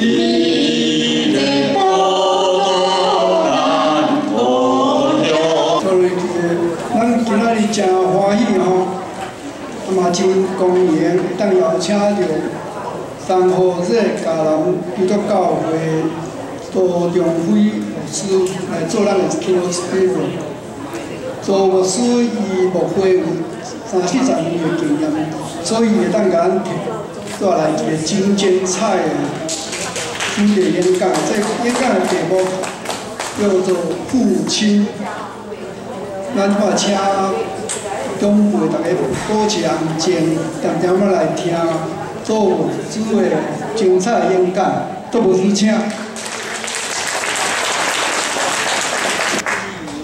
你的寶島咱故鄉。所以這個，咱今仔日誠歡喜吼，啊嘛真光榮會當邀請著三和這迦南基督教會杜仲輝牧師來做咱的 keynote speaker。杜牧師伊牧會有三四十年的經驗，所以會當共咱帶來一個真精彩的主題演講。這演講的題目叫做父親。咱嘛請長輩逐家保持安靜，恬恬仔來聽杜牧師的精彩演講。杜牧師請。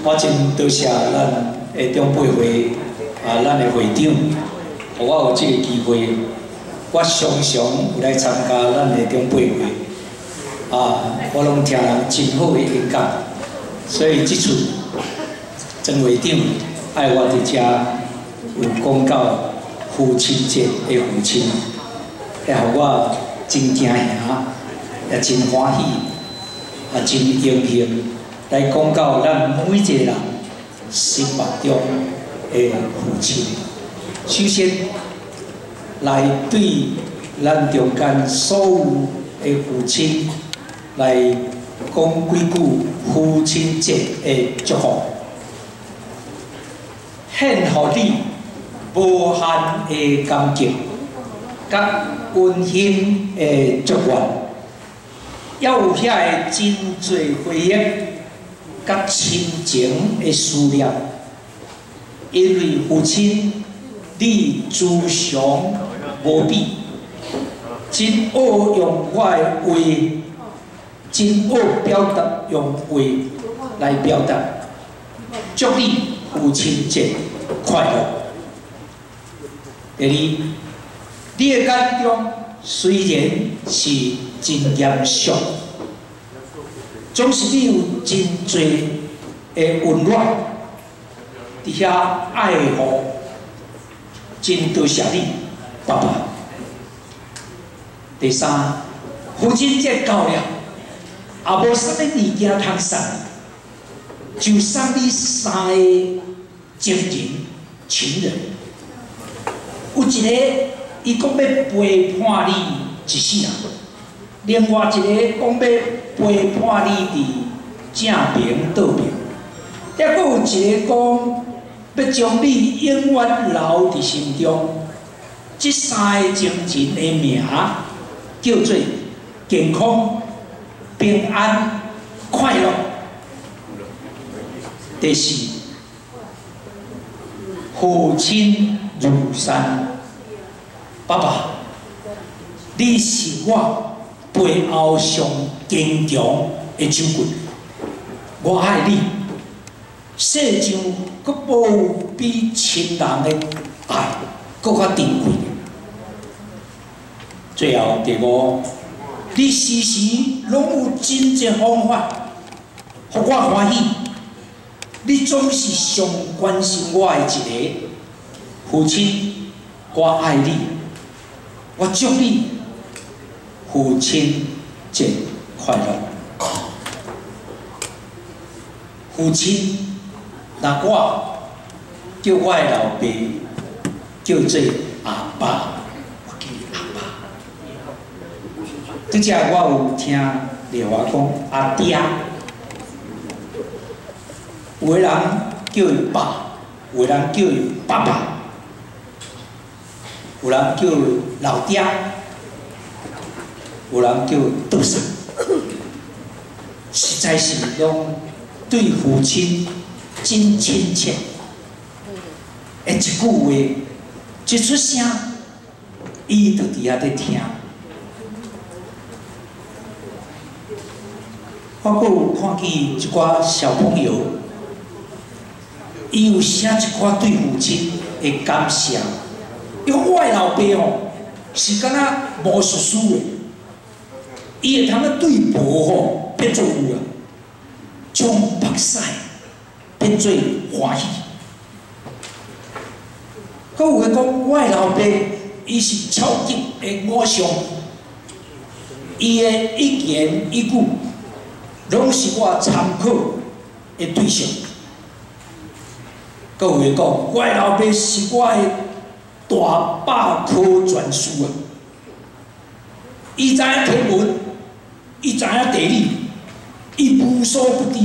我真多謝咱的長輩會啊，咱的會長，予我有這個機會，我常常有來參加咱的長輩會，啊，我攏聽人真好的演講，所以這次曾會長愛我佇遮有講到父親節的父親，會予我真驚嚇，也真歡喜，也真榮幸。來講到咱每一個人心目中的父親。首先，來對咱中間所有的父親來講幾句父親節的祝福，獻予你無限的感激，佮溫馨的祝願，猶有遐个真濟回憶。佮親情的思念，因為父親你慈祥無比，真愛用我的話，真愛表達用話來表達，祝你父親節快樂。第二，你的眼中雖然是真嚴肅，總是你有真濟的溫暖，佇遐愛護，真多謝你，爸爸。第三，父親節到了，也無啥物物件通送，就送你三個情人、情人。有一個，伊講欲陪伴你一世人；另外一個講欲陪伴你佇正爿倒爿，抑閣有一個講欲將你永遠留佇心中。這三个情人的名叫做健康、平安、快樂。第四，父親如山，爸爸，你是我背後上堅強的手骨，我愛你。世上閣無有比親人的愛閣較珍貴。最後第五，你時時攏有真濟方法，予我歡喜。你總是上關心我的一个父親，我愛你，我祝你父親節快樂。父親，若我叫我的老爸叫做阿爸，我叫伊阿爸。拄才我有聽麗華講阿爹，有的人叫伊爸，有的人叫伊爸爸，有人叫伊老爹，有人叫倒送，實在是攏對父親真親切。一句話，一出聲，伊就佇遐咧聽。我閣有看見一寡小朋友，伊有寫一寡對父親的感謝。伊講我的老爸吼，是敢若魔術師的，伊會通啊對無吼變做有啊，將目屎變做歡喜。閣有的講，我的老爸伊是超級的偶像，伊的一言一語，攏是我參考的對象。閣有的講，我的老爸是我的大百科全書啊！伊知影天文，伊知影地理，伊無所不知。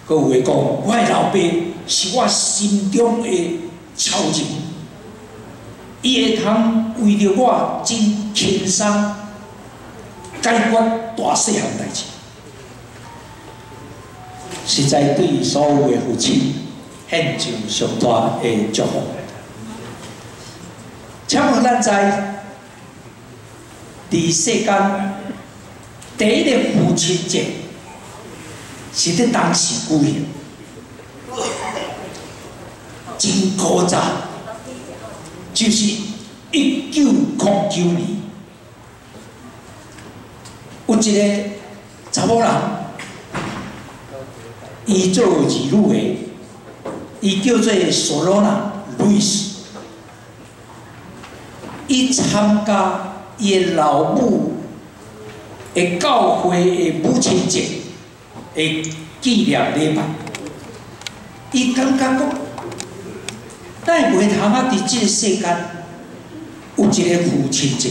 閣有的講，我的老爸是我心中的超人，伊會通為著我真輕鬆解決大細項代誌。實在對所有的父親獻上上大的祝福。請問咱知，佇世間第一个父親節是佇當時舉行，真古早，就是1909年，有一个查某人，伊做兒女的，伊叫做索羅納·路易斯，伊參加伊的老母的教會的母親節的紀念禮拜，伊感覺講，咱會袂通啊？佇這个世間有一个父親節，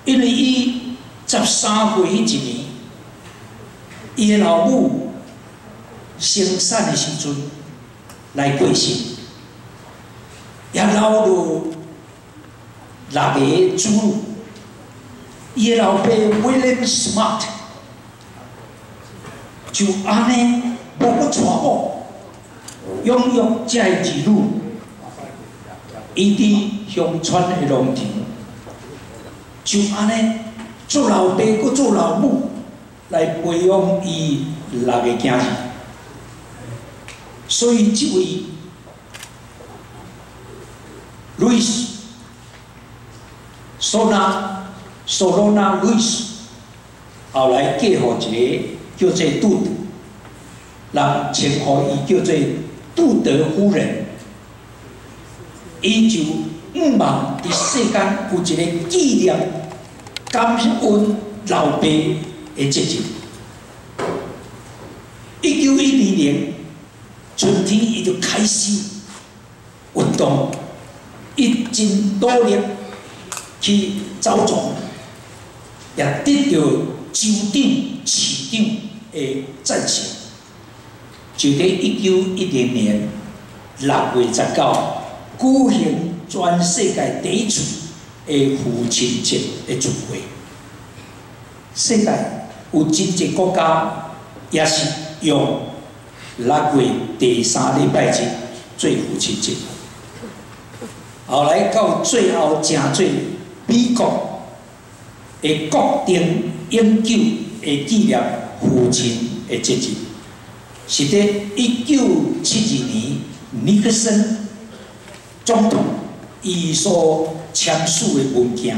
因為伊13歲彼一年，伊的老母生產的時陣來過身，也留落六个子女。伊的老爸 William Smart 就按呢無閣娶某，養育這个兒女。伊佇鄉村的農場，就按呢做老爸閣做老母來培養伊六个囝兒。所以這位路易斯·索納索羅納·路易斯，後來嫁予一个叫做杜德，人稱呼伊叫做杜德夫人。伊就向望佇世間有一個紀念感恩老爸的節日。1912年春天，伊就開始運動，伊真努力去走總，也得到州長、市長的贊成。就佇1910年6月19，舉行全世界第一次的父親節的聚會。世界有真濟國家也是用六月第三禮拜日做父親節。後來到最後，成做美國的國定永久的紀念父親的節日，是佇1972年尼克森總統伊所簽署的文件，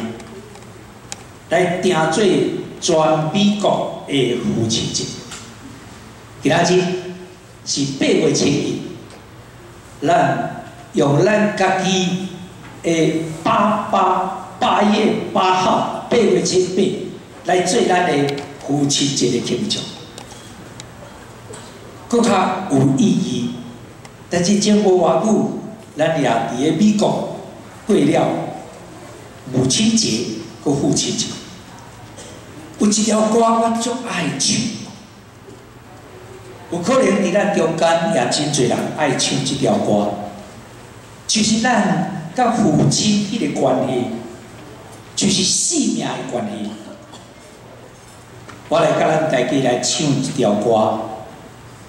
來定做全美國的父親節。今仔日是8月7日，咱用咱家己的八八8月8號8月7八來做咱的父親節的慶祝，閣較有意義。但是前無偌久，咱也佇咧美國過了母親節閣父親節。有一條歌我足愛唱，有可能佇咱中間也真濟人愛唱這條歌，就是咱佮父親彼个關係，就是性命的關係。我來佮咱大家來唱一條歌，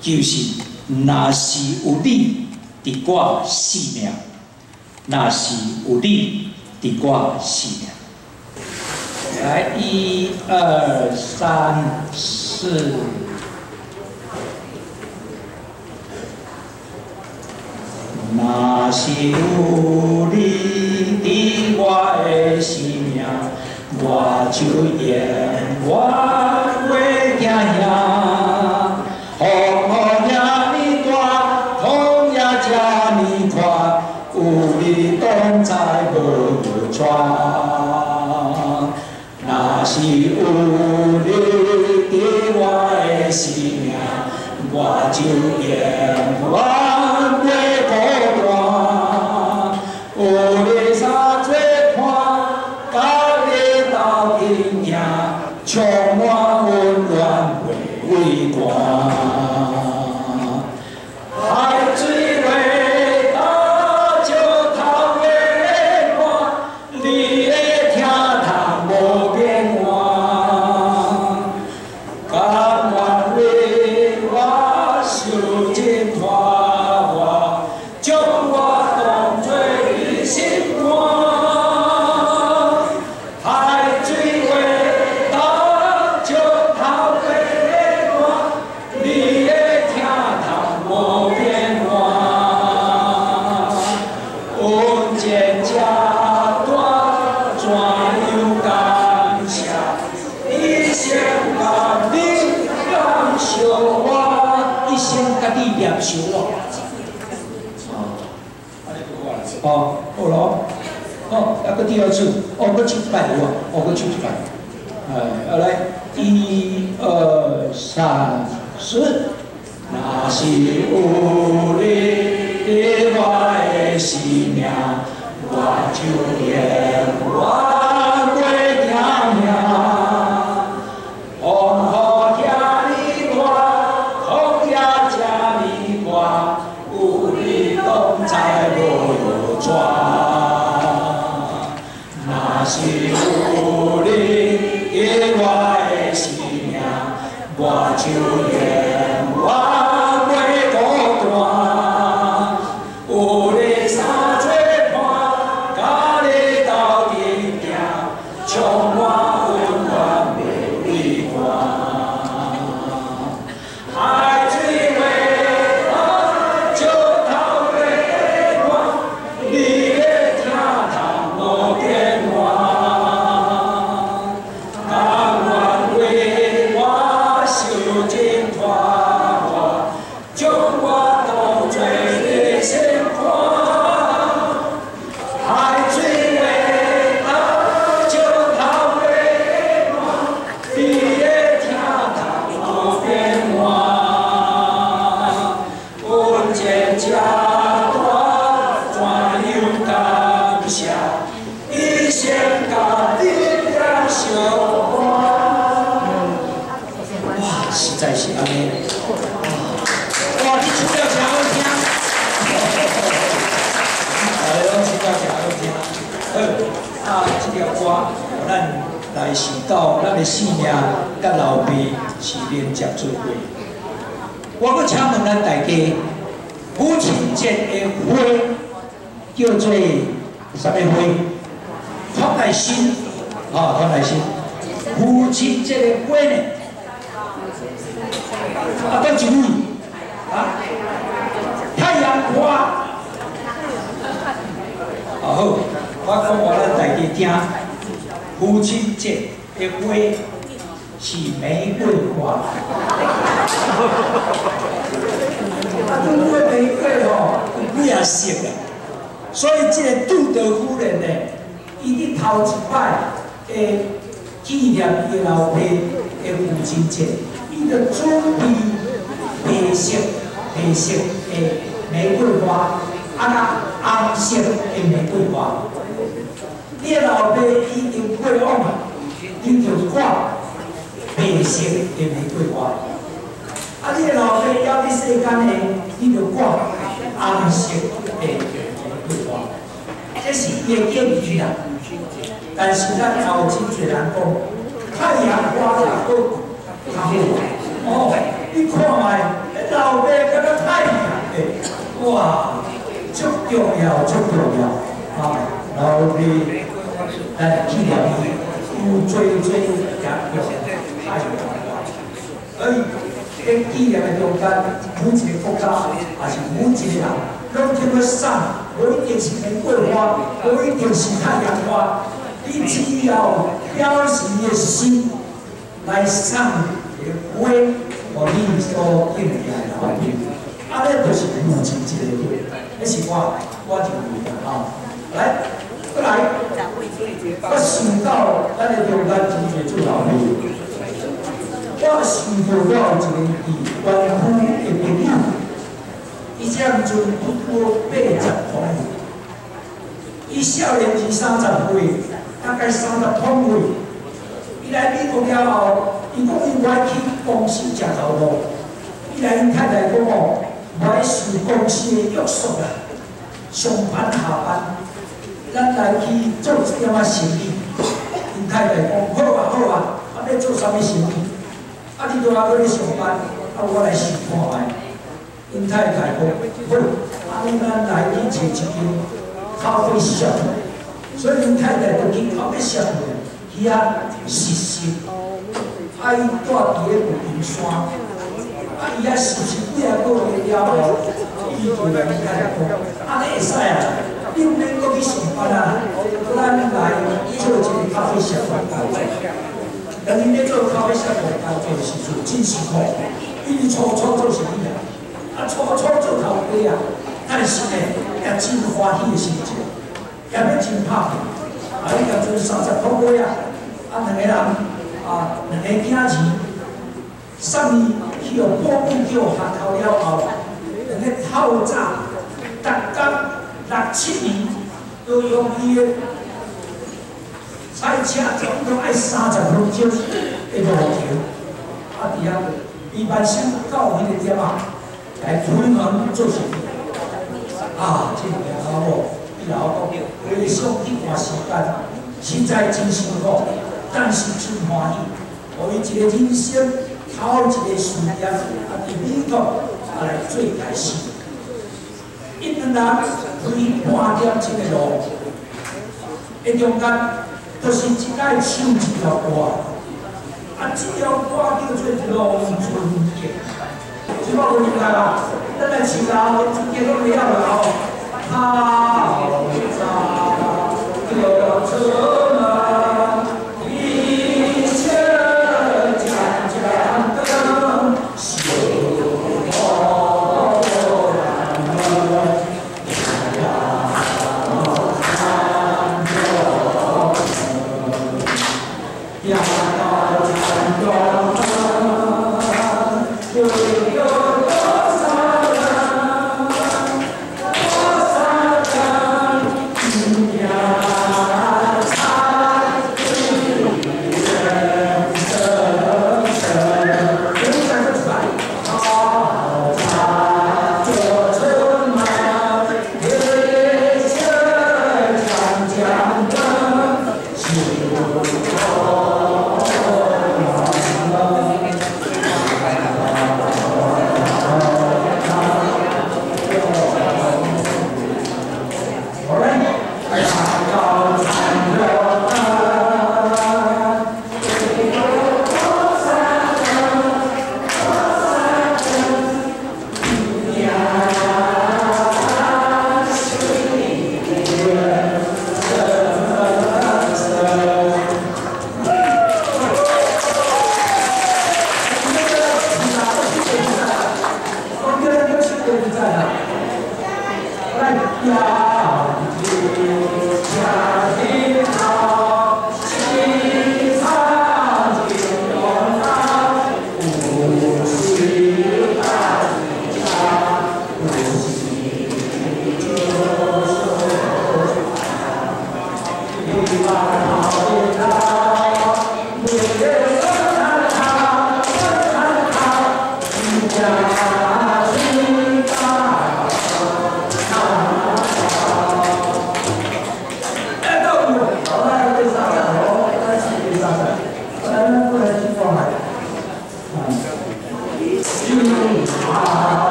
就是若是有你佇我生命，若是有你佇我生命。來，一二三四。若是有你佇我的生命，我就永遠袂驚嚇。風雨遮爾大，風也遮爾闊，有你同在無帶。是有你佇我的生命，我就永遠袂孤單。有你三做伴，佮你鬥陣行，充滿溫暖袂畏寒。海水袂打石頭袂爛，你的疼痛無變換。甘願為我受盡拖磨，將我當作你心肝。海水袂打石頭袂爛，你的疼痛無變換。恩情這大，怎樣感謝？一生佮你念相我，一生佮你念相我。哦，好咯，哦，啊，閣第二次，哦，閣唱一擺好啊，哦，閣唱一擺，哎，啊來，一二三四，若是有你佇我的生命，我就永遠袂驚命。風雨遐爾大，風也這爾寒，有你同在無藥紙。若是有你佇我的生命，我就永遠袂孤單。有你三做伴，佮你鬥陣行，充滿溫暖袂畏寒。海水袂打石頭袂爛，你的疼痛無變換。甘願為我受盡拖磨，將我當作你心肝。海水袂打石頭袂爛，你的疼痛無變換。恩情這大，怎樣感謝？一生佮你念相伴。哇，實在是按呢。哇，你唱了誠好聽。哎，攏唱了誠好聽。好，啊，這條歌，予咱來想到咱的生命佮老爸是連接做伙。我閣請問咱大家，母親節的花叫做啥物花？康乃馨，吼，康乃馨。父親節的花呢？啊，佗一位？啊，太陽花。啊好，我講予咱大家聽，父親節的花是玫瑰花。啊，拄果玫瑰吼有幾仔色啊？所以這个杜德夫人呢，伊佇頭一擺的紀念伊的老爸的父親節，伊就準備白色的玫瑰花，啊，佮紅色的玫瑰花。你的老爸已經過往啊，你就掛白色的玫瑰花。啊，你的老爸猶佇世間的，你就掛紅色的玫瑰花。這是伊的建議啦。但是咱也有真濟人講，太陽花也好較好。哦，你看覓，老爸敢若太陽的，哇，足重要，足重要啊！老爸，咱紀念伊，有濟濟行過太陽花，所以佇紀念的中間，每一個國家，抑是每一個人，攏叫做送，無一定是玫瑰花，無一定是太陽花，你只要表示你的心來送一個花，予你所敬愛的老爸，按呢就是母親節的花，彼是我認為的吼。來，閣來。我想到咱的中間真濟做老爸，我想到我有一個佇灣區的朋友，伊這陣不過80歲，伊少年時30歲，大概30通歲，伊來美國了後，伊講伊無愛去公司食頭路，伊來𪜶太太講哦，無愛受公司的約束啦，上班下班。咱來去做一點仔生意，𪜶太太講好啊好啊，啊欲做啥物生意？啊你都還閣咧上班，啊我來想看覓。𪜶太太講好，啊咱來去揣一間 coffee shop，所以𪜶太太就去 coffee shop 去遐實習。啊伊住佇咧舊金山，啊伊遐實習幾仔個月了後，伊就來𪜶太太講，按呢會使啊。你毋免閣去上班啊，咱來做一個 coffee shop 工作。但𪜶咧做 coffee shop 工作的時陣真辛苦，因為初初做生意啊，啊初初做頭家啊，但是呢，也真歡喜的心情，也欲真拍拼。啊，伊甲陣30個月啊，啊兩個人啊兩個囝兒送伊去予保姆叫學校了後，兩個透早，逐工。六七年都用伊的賽車，總共愛30分鐘的路程。啊，佇遐伊萬生到彼個店仔來推門做生意。啊，這個查某，伊老講，回想這段時間，實在真辛苦，但是真歡喜。予伊一個人生頭一個事業，啊，佇美國啊來做開始。𪜶兩人開半點鐘的路，的中間，就是一擺唱一條歌，啊，這條歌叫做《農村歌》。這擺有明白無？咱來唱啊，農村歌攏會曉啦吼。透早就出門，天色漸漸轉，小路難門。行到田中間，就叫倒三更，倒三更，行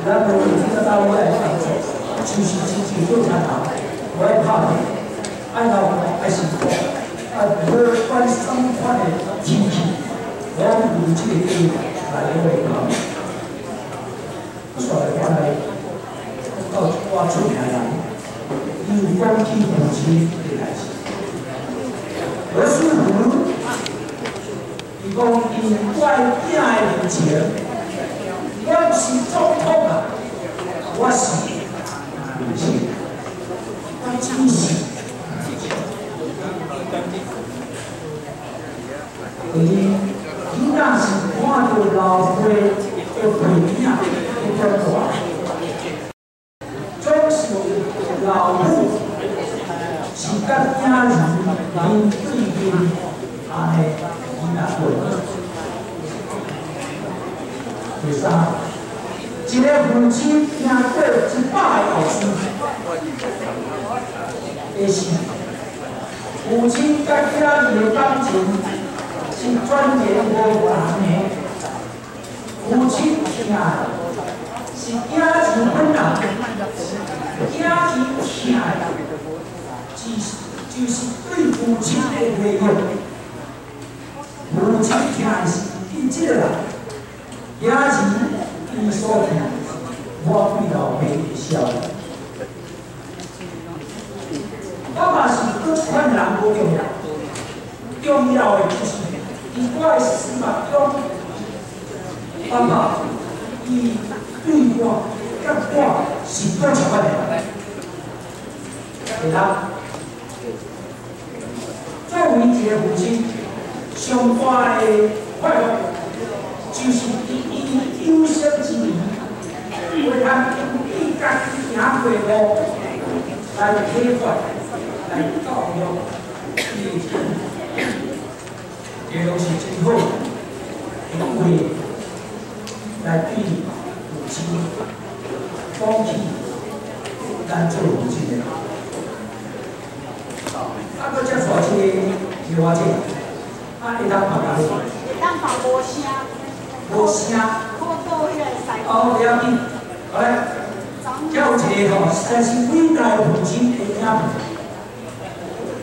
咱无这个道理来工作，就是亲像做田头，无爱拍拼，爱劳动，爱辛苦，啊，无管啥物款的天气，拢有这个义务来来跑。我煞来看来，到一寡出名人，伊有讲起父亲的代志。罗斯福，伊讲伊我的囝的面前，我毋是总统啊，我是父亲，我只是父亲。第二，囡仔是看著老爸的背影去长大，总是老母是佮囝儿面对面按呢囡仔过。第三，一个父亲听过100个故事。第四，父亲佮囝儿的感情是全然无仝的。父亲疼的是囝儿本人，囝儿疼的，就是对父亲的回应。父亲疼的是伊这个人，囝儿伊所疼，我对老爸会笑。我嘛是佗一款人无重要，重要的就是伫我的心目中，爸爸伊对我佮我是佗一款的人。第六，作为一个父亲，上大的快乐，就是伫伊有生之年，会通勇敢家己行过路，来体罚，来教育伊的子女，这拢是真好的话，来对父亲讲起咱做父亲的。啊，阁接续这个刘阿姐，啊，会当放哪里？会当放无声。无声。好倒彼个赛。哦，不要紧，好来，遮有一个吼，实在是伟大的父亲的影片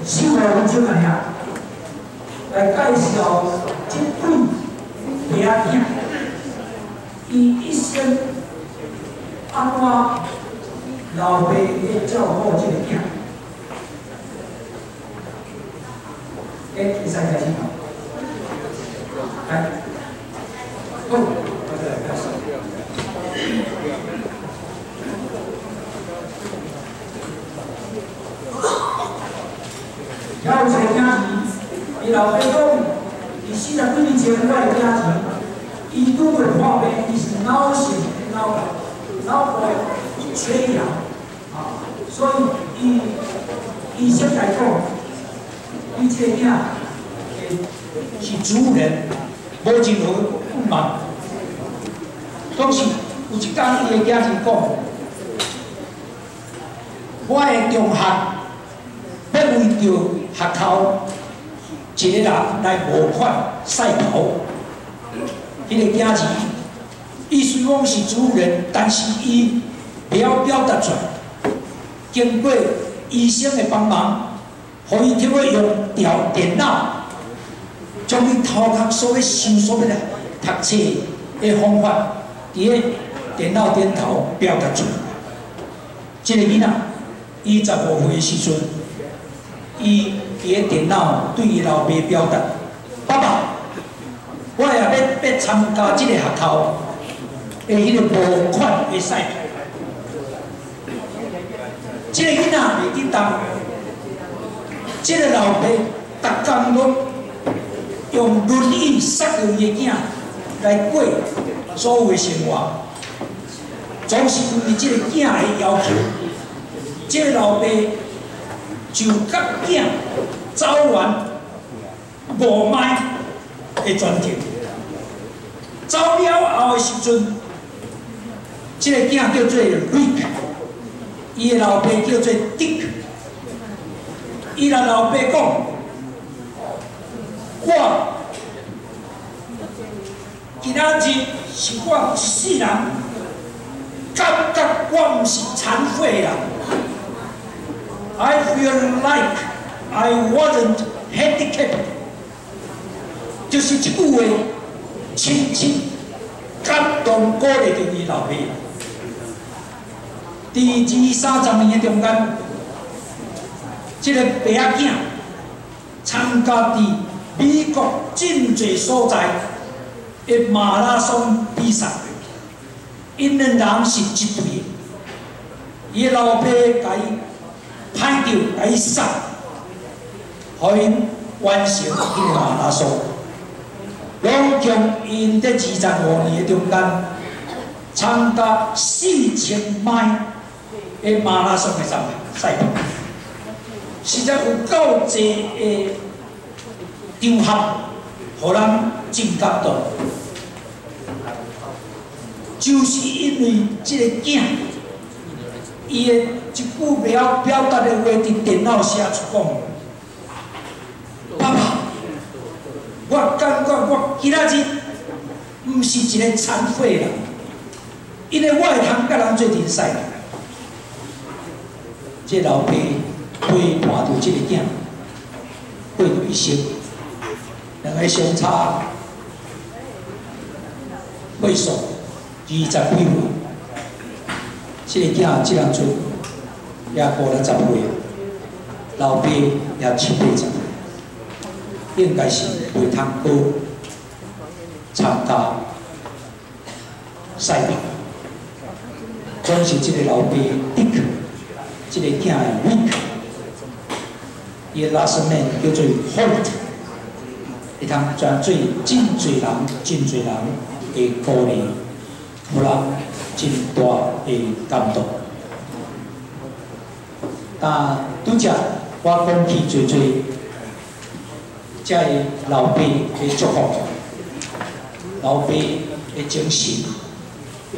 ，4、5分钟尔，来介绍这对爸仔囝，伊一生按怎老爸咧照顾这个囝。欸，会使开始吗？来，好，我再来开始。遐有一个囝儿，伊老爸讲，伊40几年前，我的囝儿，伊拄过破病，伊是脑性脑脑部缺氧，啊，所以伊医生来讲，伊这个囝是主人，无任何不满。总是有一天，伊的囝儿讲，我的中学欲为著学校一个人来募款赛跑。彼个囝儿，伊虽讲是主人，但是伊袂晓表达出来。经过医生的帮忙，予伊透过用调电脑，将伊头壳所咧想、所欲咧读册的方法，伫咧电脑顶头表达出来。这个囡仔，伊15岁的时阵，伊伫咧电脑对伊老爸表达：爸爸，我也欲参加这个学校的彼个募款的赛跑。这个囡仔袂激动，这个老爸逐工拢用轮椅塞著伊的囝来过所有的生活，总是因为这个囝的要求，这个老爸就佮囝走完5迈的全程，走了后的时阵，这个囝叫做瑞克，伊的老爸叫做迪克。伊若老爸讲，我今仔日是我一世人较我毋是殘廢人。I feel like I wasn't handicapped。就是這句話，深深感動鼓勵著伊老爸。佇二三十年的中間，這个爸仔囝參加佇美國真濟所在的馬拉松比賽，𪜶兩人是一隊的。伊的老爸共伊派著，共伊殺，予𪜶完成彼个馬拉松。攏將𪜶佇25年的中間參加4000邁的馬拉松的賽賽跑，實在有夠濟的場合，予人真感動。就是因為這个囝，伊的一句袂曉表達的話，佇電腦寫出講：爸爸，我感覺我今仔日毋是一個殘廢人，因為我會通佮人做陣賽。這老爸陪伴著這个囝過著一生，兩个相差歲數20幾歲，這个囝這人做也50歲，老爸也七八十歲，應該是袂通閣參加賽跑。總是這个老爸 Dick，這个囝的 Rick，伊的 last name 叫做 Holt，會通轉做真濟人、真濟人的鼓勵，予人真大的感動。但拄才我講起濟濟，遮个老爸的祝福，老爸的精神，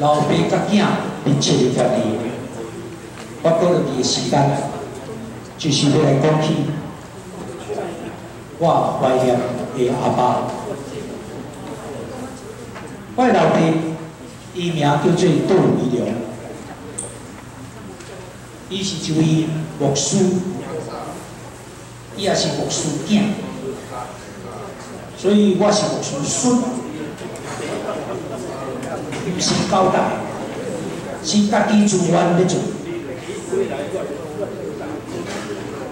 老爸佮囝密切的關係。我閣落去的時間，就是欲來講起我懷念的阿爸。我的老爸，伊名叫做杜維良，伊是一位牧師，伊也是牧師囝，所以我是牧師孫，毋是交代，是家己自願欲做。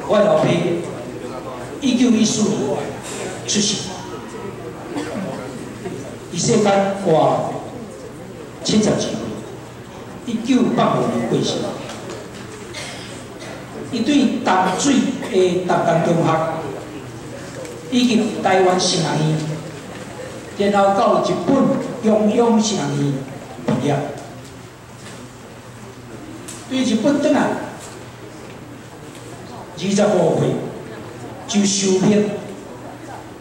我老爸1914年出世，伊世間活72歲，1985年過身。伊對淡水的淡江中學，以及台灣神學院，然後到日本中央神學院畢業。對日本轉來，25歲就受命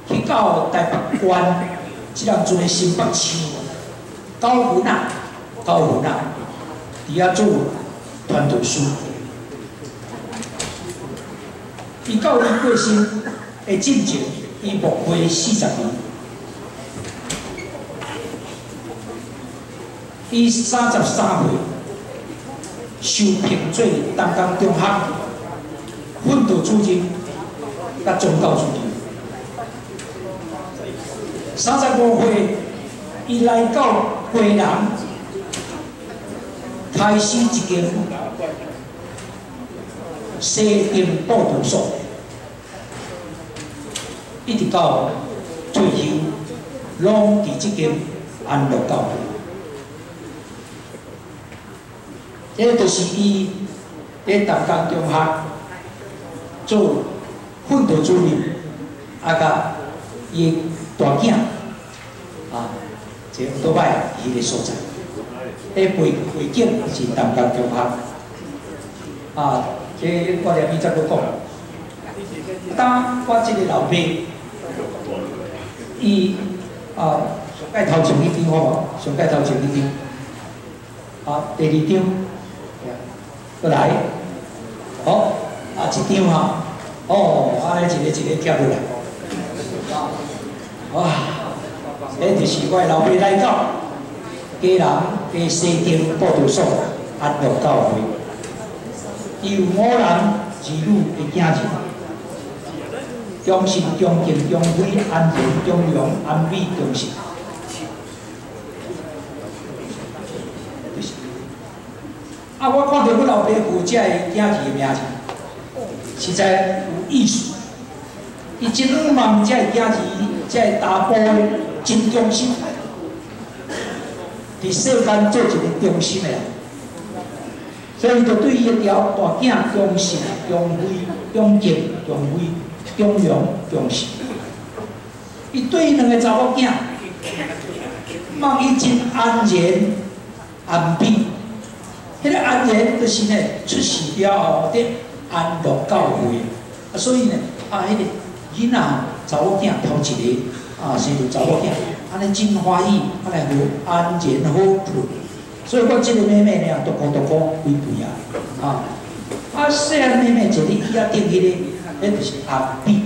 去到台北縣，這當陣的新北市九份仔，九份仔，佇遐做傳道師。伊到伊過身的進前，伊牧會40年。伊33歲受聘做淡江中學訓導主任，佮宗教主任。35歲，伊來到基隆，開始一間西丁佈道所，一直到退休，攏佇這間安樂教會。這就是伊佇淡江中學做訓導主任，啊，佮伊的大囝啊，這倒擺彼个所在，彼背背景是淡江中學啊。這我連伊再閣講，當我這个老爸，伊啊上蓋頭前彼張好無？上蓋頭前彼張，啊，第二張，閣來，好，啊，這張哈，哦，按呢一个一个貼落來，哇，這就是我的老爸來到基隆的西丁佈道所。安樂教會，伊有五男二女的囝兒，忠信、忠敬、忠輝、安仁、忠良、安美、忠信。就是。啊，我看著阮老爸父這個囝兒的名字，實在有意思。伊真向望這個囝兒，這個查埔真忠心，佇世間做一個忠心的人，所以就對伊的條大囝忠信、忠輝、忠敬、忠輝、忠良、忠信。伊對伊兩个查某囝，望伊真安然安美。彼个安然就是呢，出世了後佇安樂教會，啊，所以呢，啊，彼個囡仔查某囝頭一个啊，生著查某囝，按呢真歡喜，按呢好安然好睏。所以我這个妹妹呢，獨孤獨孤規輩啊，啊，啊，細漢妹妹坐佇椅仔頂彼个，彼就是阿美，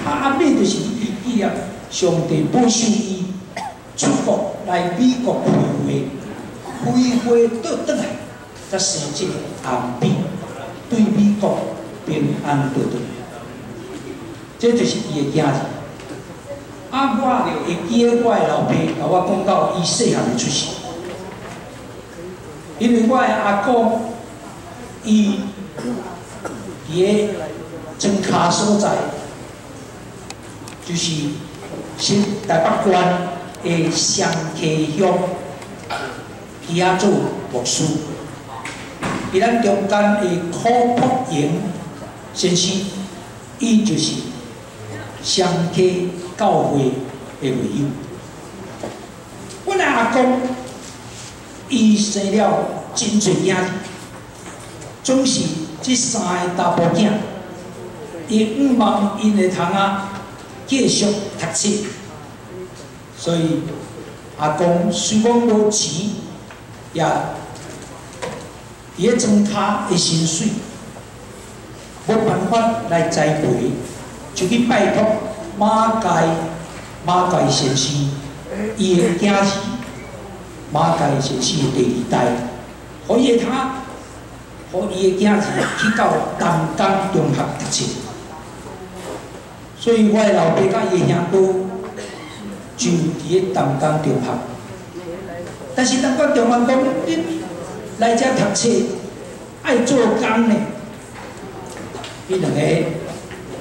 啊，阿美就是伊紀念上帝保守伊出國來美國開會，開會倒轉來，才生這个阿美，對美國平安倒轉來。這就是伊的囝兒。啊，我就會記得我的老爸共我講到伊細漢就出世，因為我的阿公伊佇个莊跤所在，就是新台北縣的雙溪鄉，佇遐做牧師。佇咱中間的柯朴榮先生，伊就是雙溪教會的會友。阮的阿公，伊生了真濟囝兒，總是這三个查埔囝，伊向望𪜶會通啊繼續讀冊，所以阿公雖講無錢，也佇咧莊跤的薪水，無辦法來栽培，就去拜託馬介先生，伊的囝兒，馬介先生的第二代，予伊會通，予伊的囝兒去到淡江中學讀冊。所以我的老爸佮伊的兄哥就佇咧淡江中學。但是淡江中學講，恁來遮讀冊愛做工呢？彼兩个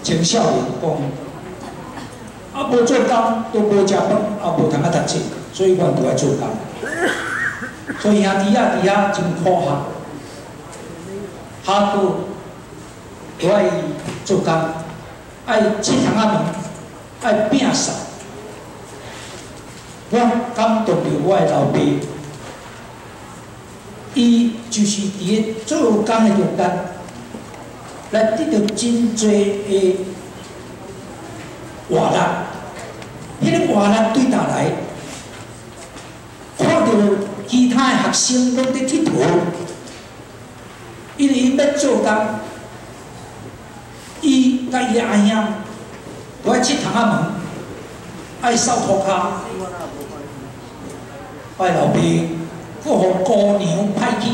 青少年講，啊，無做工都無食飯，啊，無通啊讀冊，所以阮就愛做工。所以兄弟仔佇遐真苦學，下晝都愛做工，愛切窗仔門，愛摒掃。我感動著我的老爸，伊就是佇咧做工的中間，來得著真濟的活力。彼个活力對佗來？看著其他的學生攏佇𨑨迌，因為𪜶欲做工，伊佮伊的阿兄都愛切窗仔門，愛掃塗跤。我的老爸閣予姑娘派去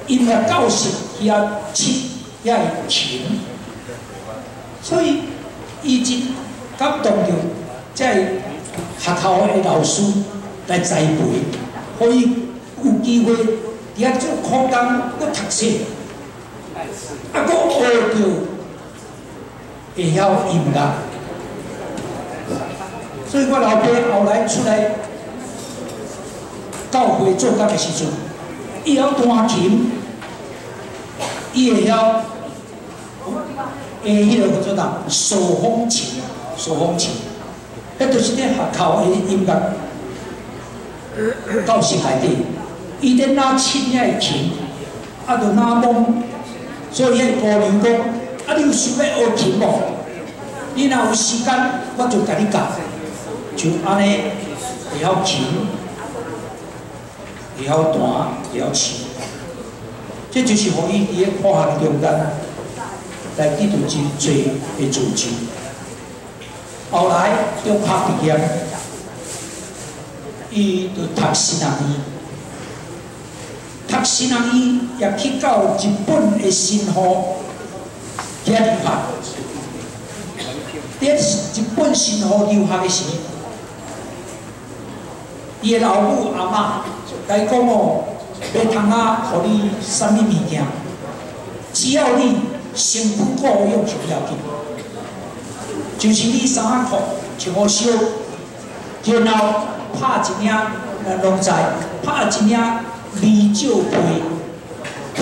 音樂教室去遐拭遐个琴，所以伊真感動著這个學校的老師來栽培，予伊有機會佇遐做苦工，閣讀冊，啊，閣學著會曉音樂。所以我老爸後來出來教會做工的時陣，伊會曉彈琴，伊會曉彼个叫做啥？手風琴，手風琴，彼就是佇學校的音樂教室內底，伊咧哪拭遐个琴，啊，就哪摸，所以彼个姑娘講：啊，你有想欲學琴無？你若有時間，我就共你教。就按呢，會曉琴，會曉彈，會曉拭，這就是予伊佇咧苦學中間來得著真濟的造就。後來中學畢業，伊就讀神學院，讀神学院，也去到日本的神户遐留學。佇日本神戶留學的時，伊的老母阿嬤共伊講哦，欲通啊，予你啥物物件，只要你身軀顧好上要緊，就是你衫仔褲穿好少，然後拍一領，咱攏知，拍一領米酒被，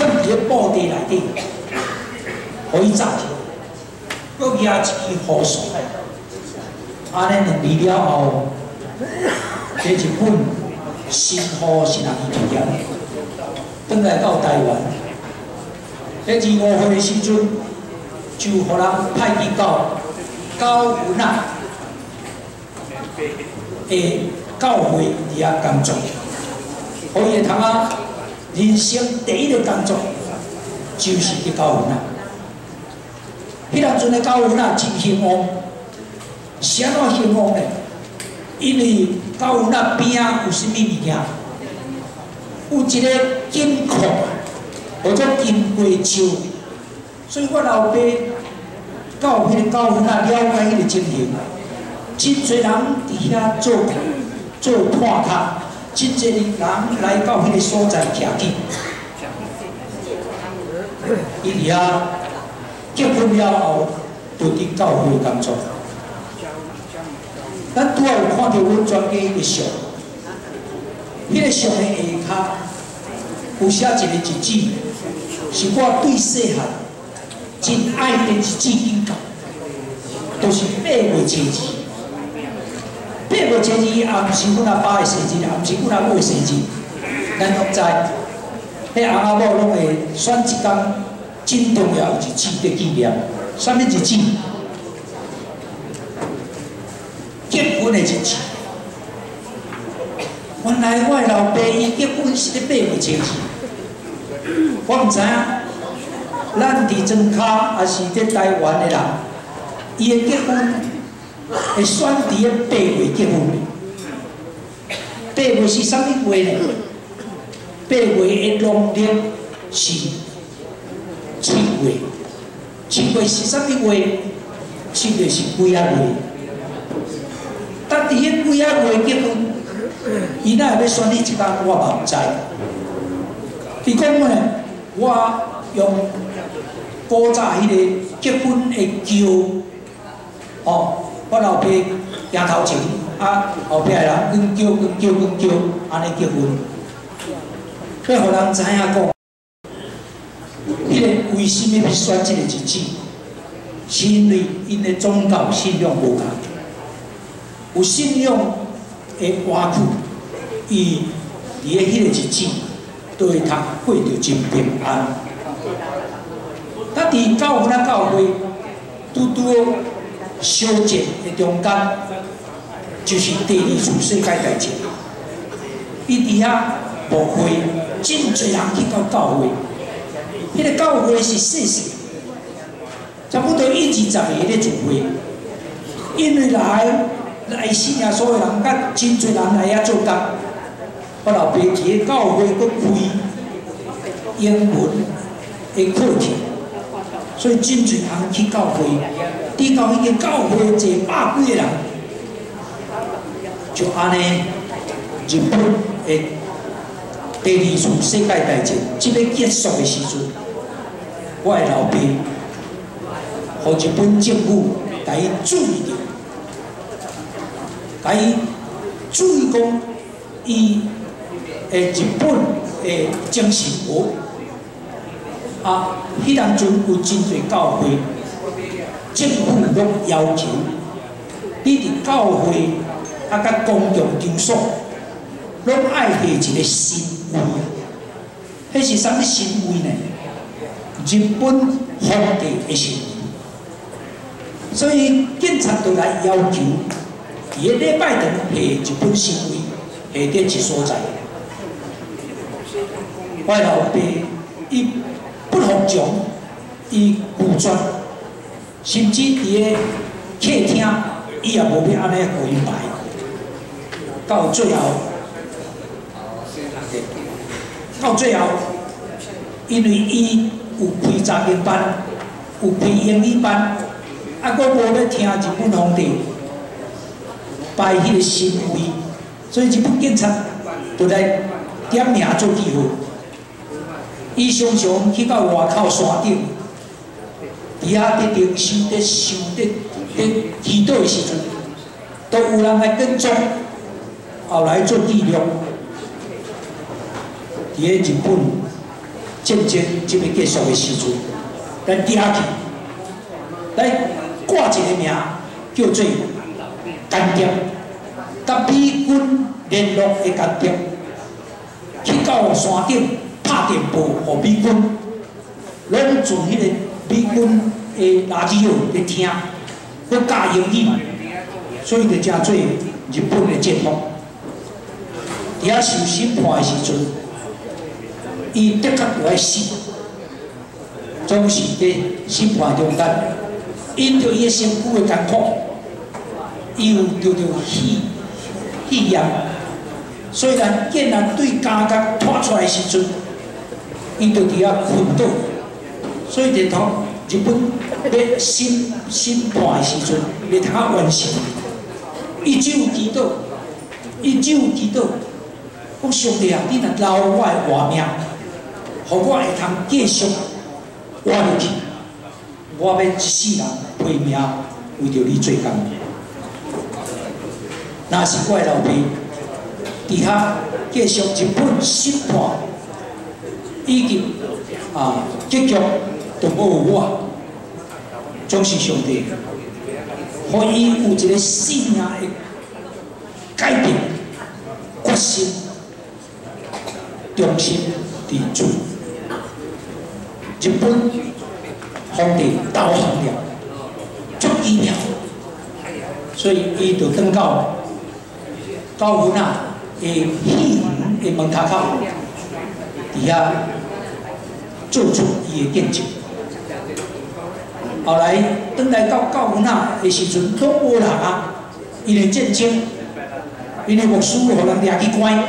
囥佇咧布袋內底，予伊紮起，閣舉一支雨傘，按呢2年了後，佇日本神戶神學院畢業，轉來到台灣。佇25歲的時陣，就予人派去到九份仔的教會佇遐工作，予伊會通啊，人生第一個工作就是佇九份仔。彼當陣的九份仔真興旺，是按怎興旺呢？因為九份仔邊仔有啥物物件？有一個金礦，叫做金瓜石。所以我老爸到彼個九份仔了解彼個情形，真濟人佇遐做做炭卡，真濟人來到彼個所在徛起。伊佇遐結婚了後，就佇教會工作。咱拄仔有看著阮全家彼個相，彼個相的下跤有寫一個日子，是我對細漢真愛彼個日子緊到，就是8月初2。8月初2也毋是阮阿爸的生日，也毋是阮阿母的生日，咱攏知，彼翁仔某攏會選一工真重要的日子佇紀念，啥物日子？結婚的日子。原來我的老爸伊結婚是佇8月初2，我毋知影，咱佇莊跤抑是佇台灣的人，伊的結婚會選佇咧八月結婚。八月是啥物月呢？八月的農曆是七月，七月是啥物月？七月是鬼仔月。但佇彼鬼仔月結婚，伊哪會欲選彼一工，我嘛毋知。伊講呢，我用古早彼個結婚的轎，哦，我老爸行頭前，啊後壁的人跟轎跟轎跟轎，按呢結婚，欲予人知影講，彼個為啥物欲選這個日子？是因為𪜶的宗教信仰無仝，有信仰的活去，伊佇咧彼個日子都會通過著真平安。咱佇九份仔教會拄拄好小戰的中間，就是第二次世界大戰。伊佇遐牧會，真濟人去到教會。彼個教會是細細，差不多一二十个咧聚會。因為來信耶穌的人，佮真濟人來遐做工。我老爸佇咧教會閣開英文的課程，所以真濟人去教會。佇到彼間教會坐百幾個人，就按呢，日本的第二次世界大戰這欲結束的時陣，我的老爸，予日本政府共伊注意著，共伊注意講，伊的日本的精神無啊，彼當陣有真濟教會，政府攏要求你佇教會啊，佮公共場所，攏愛下一個神位。彼是啥物神位呢？日本皇帝的神位。所以警察就來要求，佇咧禮拜堂下一本神位，下佇一所在。我老爸伊不服從，伊拒絕，甚至佇咧客廳，伊也無欲按呢予𪜶排。到最後，到最後，因為伊有開查經班，有開英語班，啊，閣無咧聽日本皇帝擺彼個神位，所以日本警察就來點名做記號。伊常常去到外口山頂，佇遐佇靈修、佇想、佇祈禱的時陣，都有人來跟蹤，後來做記錄。佇咧日本戰爭這欲結束的時陣，咱抓去，來掛一个名叫做間諜，佮美軍聯絡的間諜，去到山頂拍電報予美軍，攏自彼個美軍的垃圾號咧聽，閣教英語，所以就成做日本的間諜。佇遐受審判的時陣，伊的確就愛死，總是佇審判中間，因著伊的身軀的艱苦，伊有著肺炎，雖然竟然對監獄拖出來的時陣，伊就佇遐昏倒，所以佇頭日本欲審判的時陣，袂通啊完成。伊只有祈禱，伊只有祈禱，講上帝啊，你若留我的活命，予我會通繼續活落去，我欲一世人拼命為著你做工。若是我的老爸佇遐繼續日本審判，以及結局都無有我，總是上帝，予伊有一个信仰的改變、決心、忠心佇主。日本皇帝投降了，足奇妙，所以伊就轉到九份仔的戲園的門跤口，佇遐做出伊的見證。後來轉來到九份仔的時陣，攏無人啊，因為戰爭，因為牧師予人掠去關，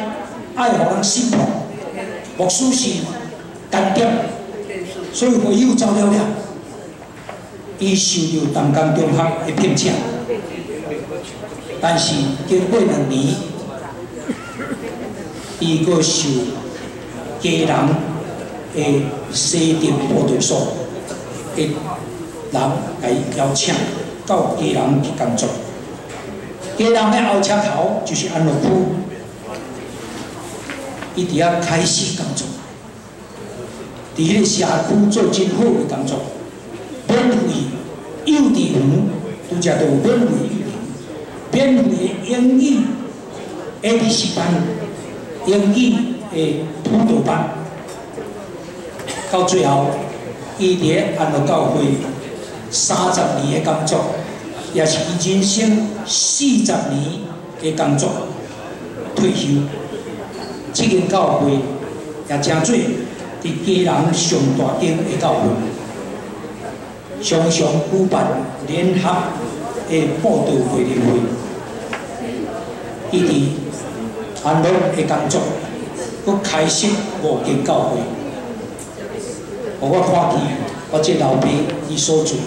愛予人審判，牧師是間諜，所以會友走了了，伊受著淡江中學的聘請，但是經過2年，伊閣受基隆的西鎮佈道所的人共伊邀請到基隆去工作。基隆的後車頭就是安樂區，伊佇遐開始工作，佇彼个社區做真好的工作，免費幼稚園，拄才都有免費幼稚園，免費的英語 ABC 班、英語的輔導班，到最後，伊佇咧安樂教會30年的工作，也是伊人生40年的工作退休。這間教會也成做佇基隆上大間的教會，常常舉辦聯合的布道會靈會。伊佇安樂的工作，閣開設五間教會。予我看見我這老爸伊所做，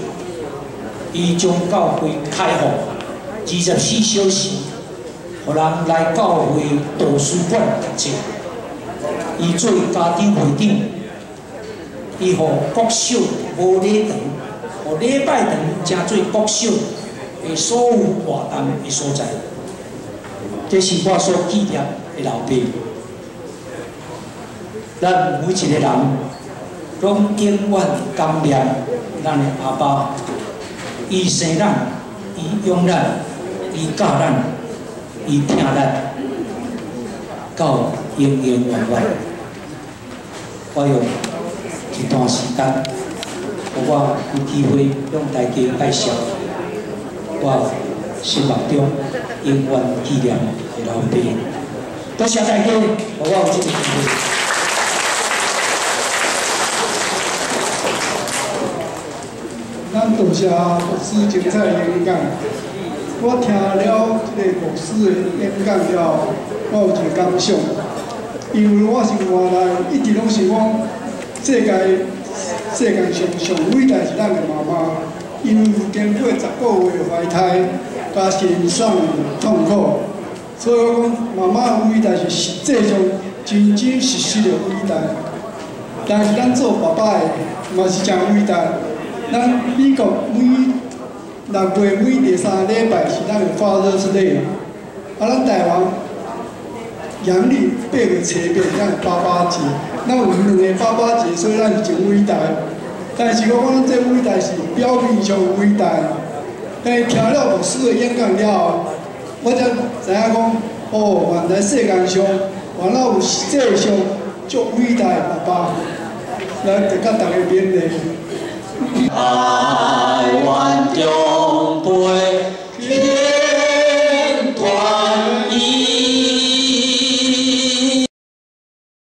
伊將教會開放24小時，予人來教會圖書館讀冊。伊做家長會長，伊予國小無禮堂，予禮拜堂成做國小的所有活動的所在。這是我所紀念的老爸。咱每一個人攏永遠感念咱的阿爸，伊生咱，伊養咱，伊教咱，伊疼咱，到永永遠遠。我用一段時間，予我有機會向大家介紹我心目中永遠紀念的老爸。多謝大家，予我有這個機會。咱多謝牧師精彩的演講。我聽了這个牧師的演講了後，我有一個感想，因為我是原來一直攏是講，世界上上偉大是咱的媽媽，因為有經過10個月懷胎，佮生產的痛苦，所以我講媽媽偉大是實際上真真實實的偉大。但是咱做爸爸的嘛是誠偉大。咱美國每6月每第三禮拜是咱的 Father's Day，啊，咱台灣陽曆8月初8是咱的爸爸節，咱有兩个爸爸節，所以咱是真偉大。但是我講咱這偉大是表面上偉大，但是聽了牧師的演講了後，我才知影講，哦，原來世間上原來有實際上足偉大的爸爸，來就佮大家勉勵。愛願長陪。